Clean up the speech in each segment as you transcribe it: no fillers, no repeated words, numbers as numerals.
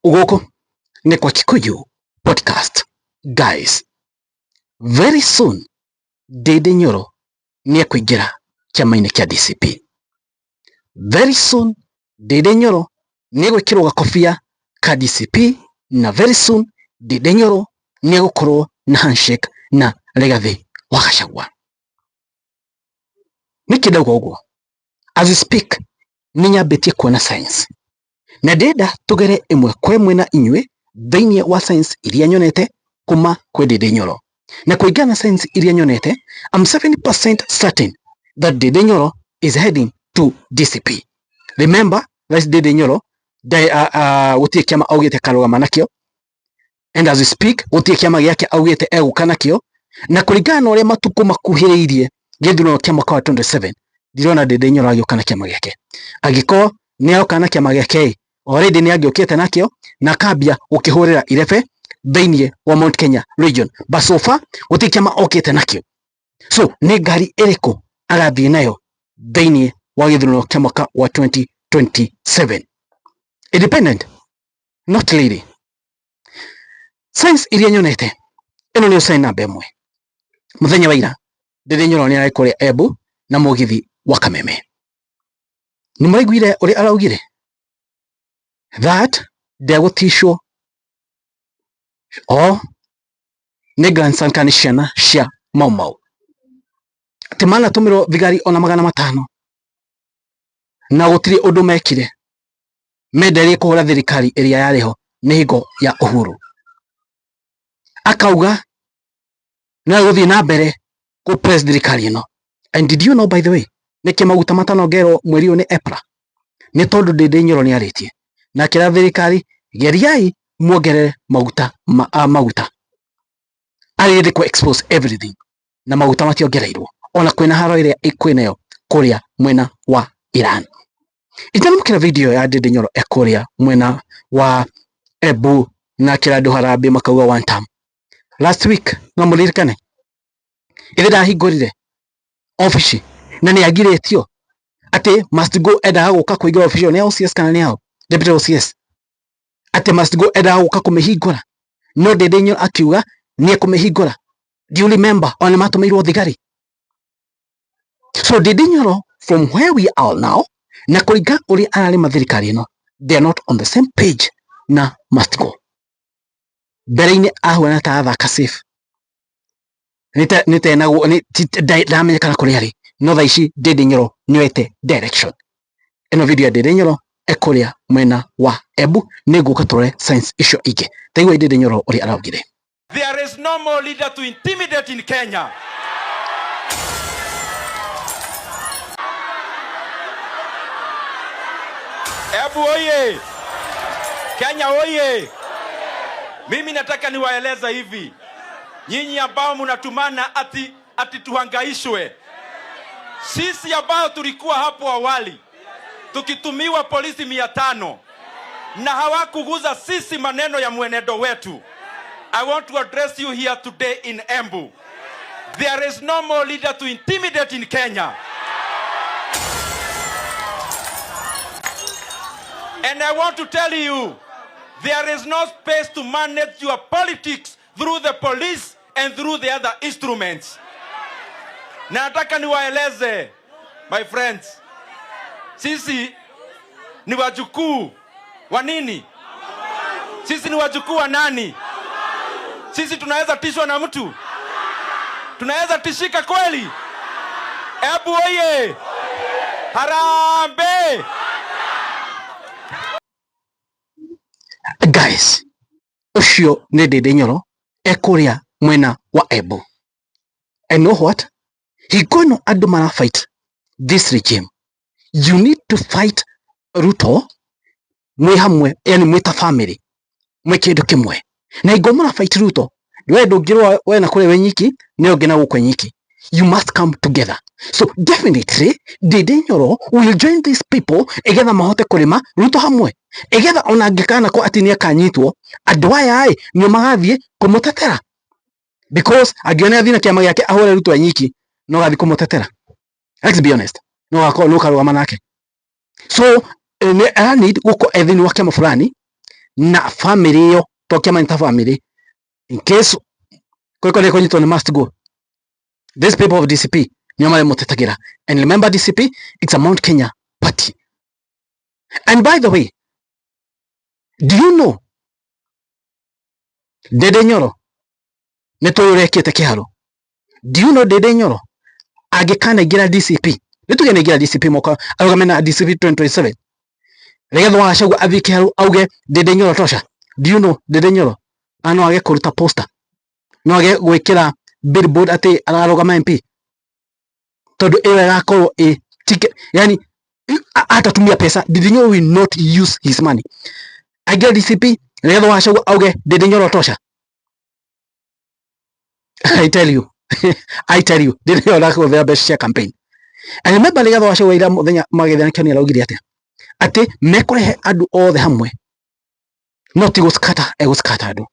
Gũkũ nĩ kwa Kikuyu Podcast. Guys, very soon Ndindi Nyoro nĩ ekũingĩra kĩama-inĩ kĩa DCP. Very soon Ndindi Nyoro nĩ egwĩkĩrwo gakobia ka DCP na very soon Ndindi Nyoro nĩ egũkorwo na handshake na Rigathi wa Gachagua. Nĩkĩ ndauga ũguo? As we speak nĩ nyambĩtie kuona signs na ndĩrenda tũgere ĩmwe kwa ĩmwe na inyuĩ thĩinĩ wa signs iria nyonete kuma kwĩ Ndindi Nyoro. Na kũringana na signs iria nyonete, I'm 70% certain that Ndindi Nyoro is heading to DCP. Remember, that's Ndindi Nyoro gũtirĩ kĩama augĩte karũgama nakĩo, and as we speak gũtirĩ kĩama gĩake augĩte egũka nakĩo, na kũringana na ũrĩa matukũ makuhĩrĩirie gĩthurano kĩa mwaka wa 27 ndirona Ndindi Nyoro agĩũka na kĩama gĩake. Angĩkorwo nĩ aroka na kĩama gĩake ĩ, already nĩ angĩũkĩte nakĩo na akambia gũkĩhũrĩra irebe thĩinĩ wa Mount Kenya region, but so far gũtirĩ kĩama okĩte nakĩo. So nĩ ngari ĩrĩkũ agathiĩ nayo thĩinĩ wa gĩthurano kĩa mwaka wa 2027? Independent? Not really. Signs iria nyonete, ĩno nĩyo sign namba ĩmwe. Mũthenya wa ira Ndindi Nyoro nĩ ararĩ kũrĩa Embu na mũgithi wa Kameme. Nĩ mũraiguire ũrĩa araugire that ndegũticwo o nĩ grandson kana nĩ ciana cia Mau Mau, atĩ manatũmĩrwo thigari ona 500 na gũtirĩ ũndũ mekire, menderie kũhũra thirikari ĩrĩa yarĩ ho nĩ hingo ya Uhuru. Akauga no egũthiĩ na mbere kũ press thirikari ĩno. And did you know, by the way, nĩkĩ maguta matanongerwo mweri ũyũ nĩ EPRA? Nĩ tondũ Ndindi Nyoro nĩ arĩtie na akĩra thirikari geriai muongerere maguta maguta arĩrĩ kũ expose everything, na maguta mationgereirwo ona kwĩna haro ĩrĩa kwĩnayo kũrĩa mwena wa Iran. Itanamũkĩra video ya Ndindi Nyoro e kũrĩa mwena wa Embu na akĩra andũ harambee makauga one term. Last week no mũririkane ĩrĩa ndahingũrire obici na nĩ agirĩtio atĩ must go endaga gũka kũingĩra obici ĩyo nĩ ya OCS kana nĩ yao deputy OCS, atĩ must go endaga gũka kũmĩhingũra no Ndindi Nyoro akiuga nĩ ekũmĩhingũra. Do you remember ona nĩmatũmĩirwo thigari? So Ndindi Nyoro, from where we are now, na kũringa ũrĩa ararĩma thirikari ĩno, they are not on the same page na must go. Mbere-inĩ ahuana ta athaka safe, nĩtenagwo ndamenyekana kũrĩa arĩ, no thaa ici Ndindi Nyoro nĩoete direction. Ĩno video ya Ndindi Nyoro ekũrĩa mwena wa Embu, nĩngũka tũrore signs icio ingĩ. Taigua Ndindi Nyoro ũrĩa araugire. There is no more leader to intimidate in Kenya. Embu oye! Kenya oye! Mimi nataka niwaeleze hivi, nyinyi ambao mnatumana ati tuhangaishwe, sisi ambao tulikuwa hapo awali tukitumiwa polisi 500 na hawakuguza sisi maneno ya mwenendo wetu. I want to address you here today in Embu. There is no more leader to intimidate in Kenya. And I want to tell you, there is no space to manage your politics through the police and through the other instruments. Na nataka niwaeleze, my friends, sisi ni wajukuu wa nini? Sisi ni wajukuu wa nani? Sisi tunaweza tishwa na mtu? Tunaweza tishika kweli? Ebu oye! Harambee! Guys, ũcio nĩ Ndindi Nyoro ekũrĩa mwena wa Embu. And know what? Hingo ĩno andũ mara fight this regime. You need to fight Ruto mwĩ hamwe, yani mwĩ ta family, mwĩ kĩndũ kĩmwe. Na hingo mũra fight Ruto, we ndũngĩrũa we na kũrĩa wĩ nyiki, nĩ ũngĩ na gũkũ nyiki. You must come together. So definitely Ndindi Nyoro will join these people igetha mahote kũrĩma Ruto hamwe, igetha ona angĩkana ko atĩ nĩ akanyitwo, andũ aya ĩ nĩo magathiĩ kũmũtetera, because angĩona athiĩ na kĩama gĩake ahũre Ruto e nyiki, no gathiĩ kũmũtetera. Let's be honest, no gakorwo no karũgama nake. So nĩ ara need gũkorwo e thĩinĩ wa kĩama fulani. na family ĩyo to kĩama nĩ ta family in case kwĩko nĩ kũnyitwo nĩ must go. These people of DCP nĩo marĩmũtetagĩra. And remember, DCP, it's a Mount Kenya party. And by the way, do you know Ndindi Nyoro nĩ tũĩ ũrekĩte kĩharo? Do you know Ndindi Nyoro angĩkanaingĩra DCP, nĩ tuge nĩaingĩra DCP mwaka arũgame na DCP 2027, Rigathi wa Gachagua athiĩ kĩharo auge Ndindi Nyoro tosha, do you know Ndindi Nyoro no age kũruta poster, no age gwĩkĩra billboard atĩ ararũgama MP, tondũ ĩyo ĩgakorwo ĩ ticket, yani atatumia pesa. Ndindi Nyoro will not use his money. Aingĩra DCP, Rigathi wa Gachagua auge Ndindi Nyoro tosha, I tell you, I tell you, Ndindi Nyoro ndakũhũthĩra mbeca cia campaign. And remember, Rigathi wa Gachagua ira mũthenya magĩthana nĩ araugire atĩa? Atĩ mekũrehe andũ othe hamwe, no ti gũskata egũskata andũ,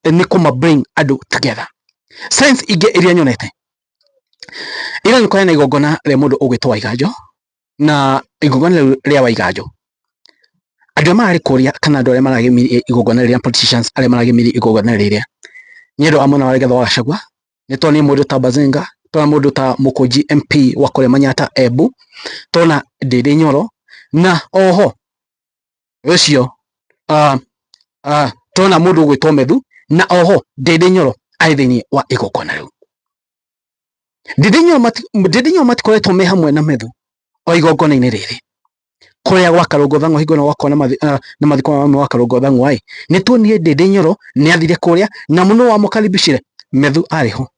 nĩ kũma bring andũ together. Signs ingĩ iria nyonete ira, nĩ kũrĩ na igongona rĩa mũndũ ũgwĩtwo Waiganjo, na igongona rĩu rĩa Waiganjo, andũ arĩa mararĩ kũrĩa kana andũ arĩa maragemirie igongona rĩrĩa, politicians arĩa maragemirie igongona rĩrĩa, nĩ andũ a mwena wa Rigathi wa Gachagua. Nĩ tuonire mũndũ ta Bazenga, tuona mũndũ ta Mũkũnji MP wa kũrĩa Manyata Embu, tuona Ndindi Nyoro, na oho ũcio tuona mũndũ ũgwĩtwo Methu, na oho Ndindi Nyoro arĩ thĩinĩ wa igongona rĩu. Ndindi Nyoro matikoretwo me hamwe na Methu o igongona-inĩ rĩrĩ kũrĩa gwa Karũngũ Thang'wa, hingo ĩno gwakorwo na mathiko ma mami wa Karũngũ Thang'wa ĩ, nĩ tuonire Ndindi Nyoro nĩ athire kũrĩa na mũno wamũkaribicire Methu arĩ ho.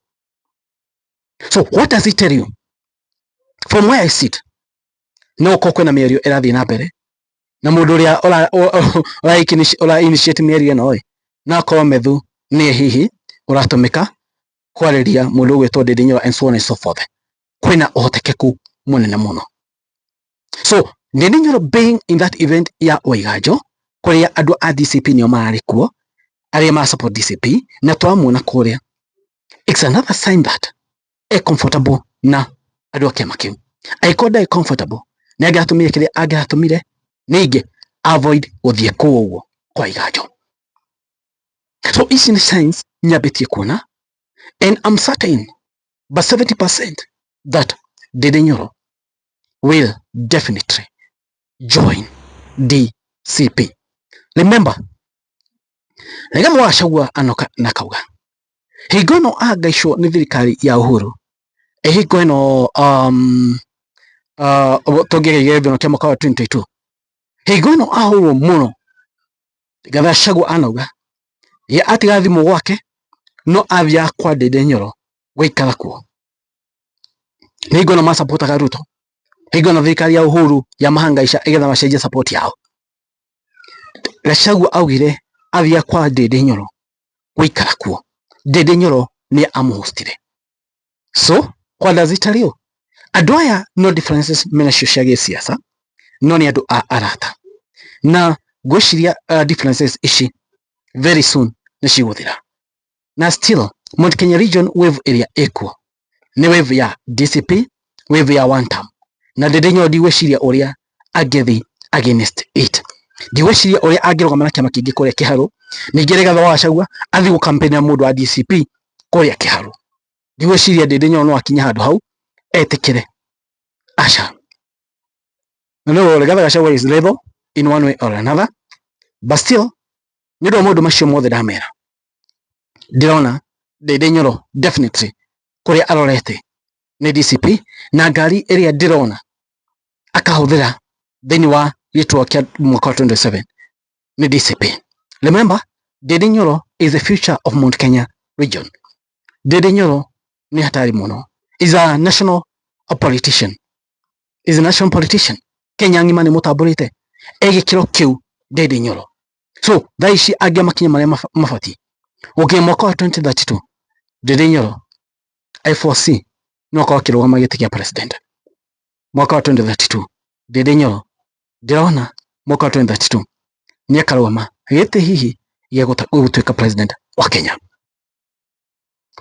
So what does it tell you? From where I sit, no gũkorwo kwĩna mĩario ĩrathiĩ na mbere, na mũndũ ũrĩa ũra initiate mĩario ĩno ĩ, no akorwo Methu nĩye hihi ũratũmĩka kwarĩria mũndũ ũgwĩtwo Ndindi Nyoro and so on and so forth. Kwĩna ũhotekeku mũnene mũno. So Ndindi Nyoro being in that event ya Waiganjo, kũrĩa andũ a DCP nĩo mararĩ kuo, arĩa mara support DCP, na twamuona kũrĩa, it's another sign that e comfortable na andũ a kĩama kĩu. Angĩkorwo ndarĩ comfortable, nĩ angĩratũmire kĩrĩa angĩratũmire ningĩ avoid gũthiĩ kũu ũguo kwa Waiganjo. So ici nĩ signs nyambĩtie kuona, and I'm certain but 70% that Ndindi Nyoro will definitely join DCP. Remember, Rigathi wa Gachagua anoka na kauga hingo ĩno ahangaicwo nĩ thirikari ya Uhuru, ĩ hingo ĩno tũngĩgeria gĩthurano kĩa mwaka wa 2022, hingo ĩno ahũrwo mũno, Rigathi Gachagua anauga ye atiga thimũ gwake no athiaga kwa Ndindi Nyoro gũikara kuo. Nĩ hingo ĩno masapotaga Ruto, hingo ĩno thirikari ya Uhuru ya mahangaica ĩgetha macenjie support yao. Gachagua augire athiaga kwa Ndindi Nyoro gũikara kuo, Ndindi Nyoro nĩ amũhostire. So what does it tell you? Andũ aya no differences menacio cia gĩsiasa, no nĩ andũ a arata, na ngwĩciria differences ici very soon nĩ cigũthira. Na still Mount Kenya region, wave ĩrĩa ĩkuo nĩ wave ya DCP, wave ya one term, na Ndindi Nyoro ndigwĩciria ũrĩa angĩthi against it. Ndigwĩciria ũrĩa angĩrũgama na kĩama kĩngĩ kũrĩa kĩharũ, ningĩ Rigathi wa Gachagua athiĩ gũkampĩinĩra mũndũ wa DCP kũrĩa kĩharũ. Ndigwĩciria Ndindi Nyoro no akinye handũ hau etĩkĩre, aca. No Rigathi Gachagua is level in one way or another, but still nĩ ũndũ wa maũndũ macio mothe ndamera, ndĩrona Ndindi Nyoro definitely kũrĩa arorete nĩ DCP, na ngari ĩrĩa ndĩrona akahũthĩra thĩinĩ wa gĩturwa kĩa mwaka wa 2027 nĩ DCP. Remember, Ndindi Nyoro is the future of Mount Kenya region. Ndindi Nyoro nĩ hatari mũno, is a national a politician, is a national politician. Kenya ng'ima nĩ mũtambũrĩte e gĩkĩro kĩu Ndindi Nyoro. So thaa ici angĩa makinya marĩa mabatiĩ gũkinya mwaka wa 2032, Ndindi Nyoro I foresee no akorwo akĩrũgama gĩtĩ kĩa president mwaka wa 2032. Ndindi Nyoro ndĩrona mwaka wa 2032 nĩ akarũgama gĩtĩ hihi gĩa gũtuĩka president wa Kenya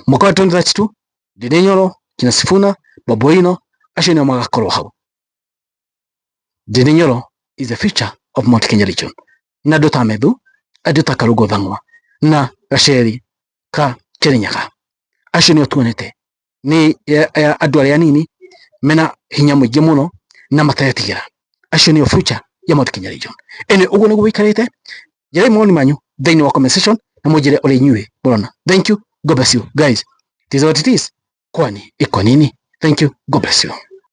mwaka wa 2032. Ndindi Nyoro kina Sifuna, Babu Owino, acio nĩo magakorwo hau. Ndindi Nyoro is the future of Mount Kenya region, na andũ ta Methu Andũ ta Karũngũ Thang'wa na Gaceri ka Kĩrĩnyaga, acio nĩo tuonete nĩ andũ arĩa anini mena hinya mũingĩ mũno na matetigĩra. Acio nĩo future ya Mount Kenya region. Ene ũguo nĩguo wĩikarĩte. Njĩrai mawoni manyu thĩinĩ wa comment section na mũnjĩre ũrĩa inyuĩ mũrona. Thank you, God bless you guys. It is what it is. Kwani iko nini? Thank you, God bless you.